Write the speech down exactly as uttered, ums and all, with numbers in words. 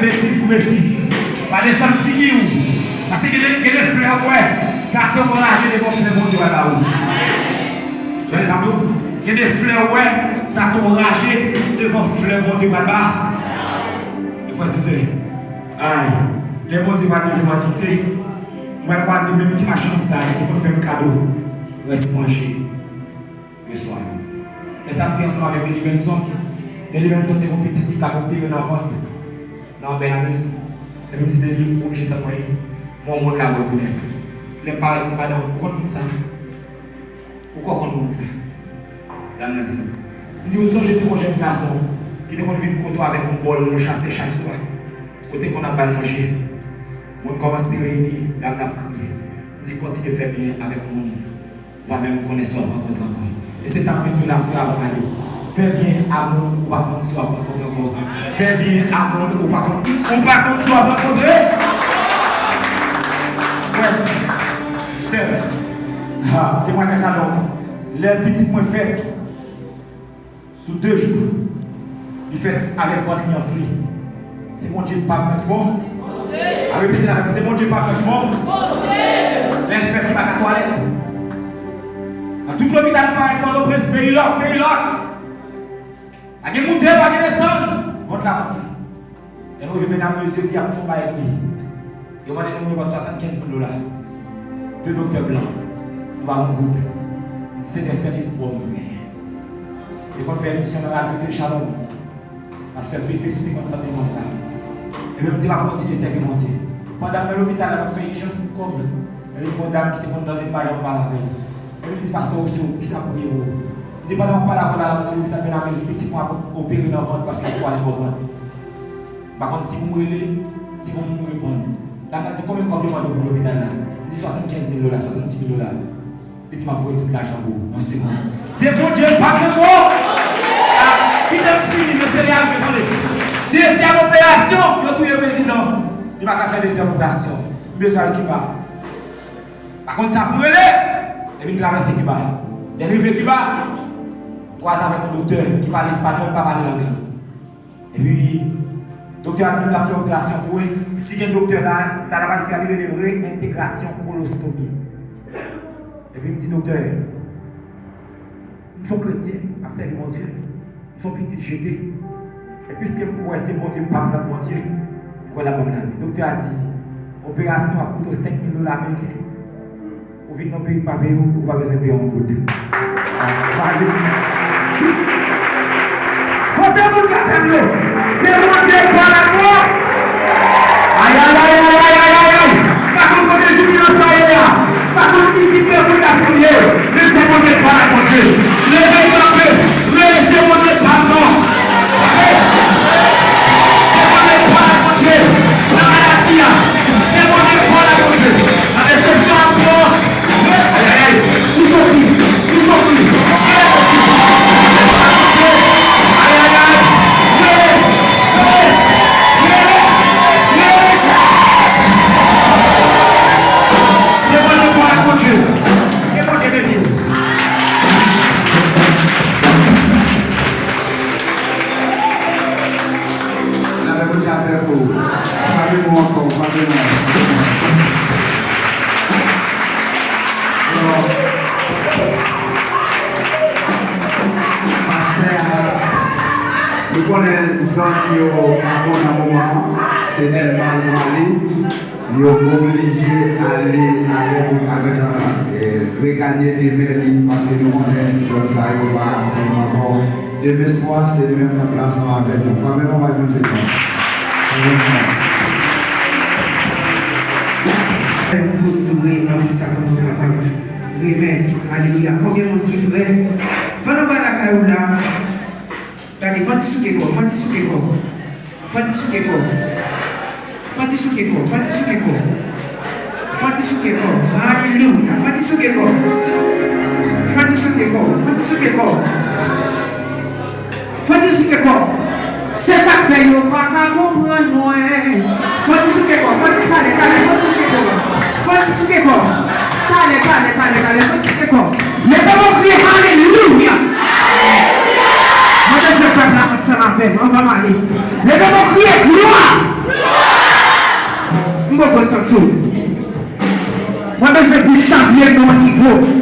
Betiz pou betiz. Pa desann figi w. Paske gen de, gen de flè ou wè, sa se yon raje devan flè Bondye pral ba ou. Tande sa m di w? Gen de flè ou wè, sa se yon raje devan flè Bondye pral ba. Frè e sè, ay, lè Bondye pral leve pou antikite, ou pral kwaze menm ti machann sa ki te konn fè m kado rès manje. Meswa, lè sa m te ansanm avèk Nelly Benson, Nelly Benson te gen yon pitit li t ap opere nan vant, nan Bènamiz. Epi m di Nelly, ou oblije tann mwen wi, m wè yon moun la m rekonèt. Lè m parèt, m di, madanm, ou konn moun sa? Ou kwè w konn moun sa? Dam nan di m. M di, ou sonje tou yon jèn gason ki te konn vin kote w avèk yon bòl, yon chase chay sou a, ou te konn ap ba l manje. Moun kòmanse reyini, dam nan ap kriye. M di, kontinye fè byen avèk moun ou pa menm konnen si w ap rankontre ankò. E se sa m vin di w la, sè, avan m ale. Fè byen a moun ou pa konn si w ap rankontre ankò. Fè byen a moun ou pa konn, ou pa konn si w ap rankontre. Frè, sè, ha, temwayaj la long. Lè pitit mwen fèt, sou de jou, li fèt avèk vant li anfle. Se Bondye pa m nan ki bon. A, repete l avèk mwen, se Bondye pa m nan ki bon. Lè l fèt, li pa ka twalèt. Nan tout lopital m parèt Pòtoprens, peyi lòk, peyi lòk. Pa gen moute, pa gen desann. Vant la anfle. Lè nou rive Bènamiz, yo di y ap fè yon bagay pou li. Yo mande nou nenpòt swasannkenz mil dola. De doktè blan, nou pa yon gwoup. Se de sèvis pou mwen. Yo konn fè emisyon nan radyo Tele Shalom. Pastè Fefe, si w te konn tande mwen sa. Epi m di, m ap kontinye sèvi Bondye. Pandan m nan lopital la, m ap fè ijans m kòb. Epi gen yon dam ki te konn tande m pa janm pale avè l. Epi li di, pastè Rousseau, poukisa m priye pou ou? M di, pandan m ap pale avè w la, la m nan lopital Bènamiz, pitit mwen ap opere nan vant paske li twalèt bò vant. M pa konn si pou m rele, si pou m reponn. Dam nan di, konbyen kòb yo mande w pou lopital la? M di, swasannkenz mil dola, swasanndis mil dola. Li di, m ap voye tout lajan pou ou nan semèn. Se Bondye pa gen mo. Ah, kite m fini, mesye, li al vre, tande. Dezyèm operasyon, yo touye prezidan. Li pa ka fè dezyèm operasyon. M bezwen al Kiba. Pa konn sa pou m rele, epi m travèse Kiba. Lè n rive Kiba, m kwaze avèk yon doktè ki pale espanyòl, m pa pale lang lan. Epi, doktè a di m l ap fè operasyon pou ou. Si gen doktè la, sa l ap al fè a, li rele reyentegrasyon, kolostomi. Epi m di, doktè, m se yon kretyen, m ap sèvi Bondye, m se yon pitit jete. E piske m kwè se Bondye pa m nan Bondye, m kwè l ap ban m lavi. Doktè a di, operasyon ap koute w senk mil dola ameriken. Ou vin nan peyi k pa peye w, ou pa bezwen peye yon goud. Kote moun k ap tann yo? Se Bondye k pale ak mwen. Ayayayayayayay! Pa konn kote jibiyans sa ye a. Pa konn ki tip de moun k ap priye. Men se Bondye k pale ak Bondye. Leve kanpe. Rele se Bondye k pale non. Se Bondye k pale ak Bondye. Nan maladi a. Se Bondye k pale ak Bondye. Nan desepsyon an. Lave Bondye avèk ou. Frape mwen ankò, frape mwen. Alò, pastè a, nou konnen zòn yo pa bon nan moman an, se Dèlma nou ale. Yo oblije ale avèk ou ka gentan, eh, reganye demen li, paske nou konnen zòn sa yo pa tèlman bon. Demen swa, se li menm k ap la ansanm avèk nou. Frape mwen bay Bondye glwa. Pou nou louwe, apre sa, pou nou kapab renmen. Alelouya. Konbyen moun ki prè? Pandan w pa lakay ou la, gade, fò ti souke kò, fò ti souke kò. Fò ti souke kò. Fò ti souke kò. Fò ti souke kò. Fò ti souke kò. Alelouya. Fò ti souke kò. Fò ti souke kò. Fò ti souke kò. Fò ti souke kò. Se sa k fè yo pa ka konprann mwen. Fò ti souke kò. Fò ti talè, talè. Fò ti souke kò. Fò ti souke kò. Talè, talè, talè, talè. Fò ti souke kò. Leve men w kriye alelouya. Mwen bezwen pèp la ansanm avè m. Anvan m ale. Leve men w kriye glwa. gen bon nivo.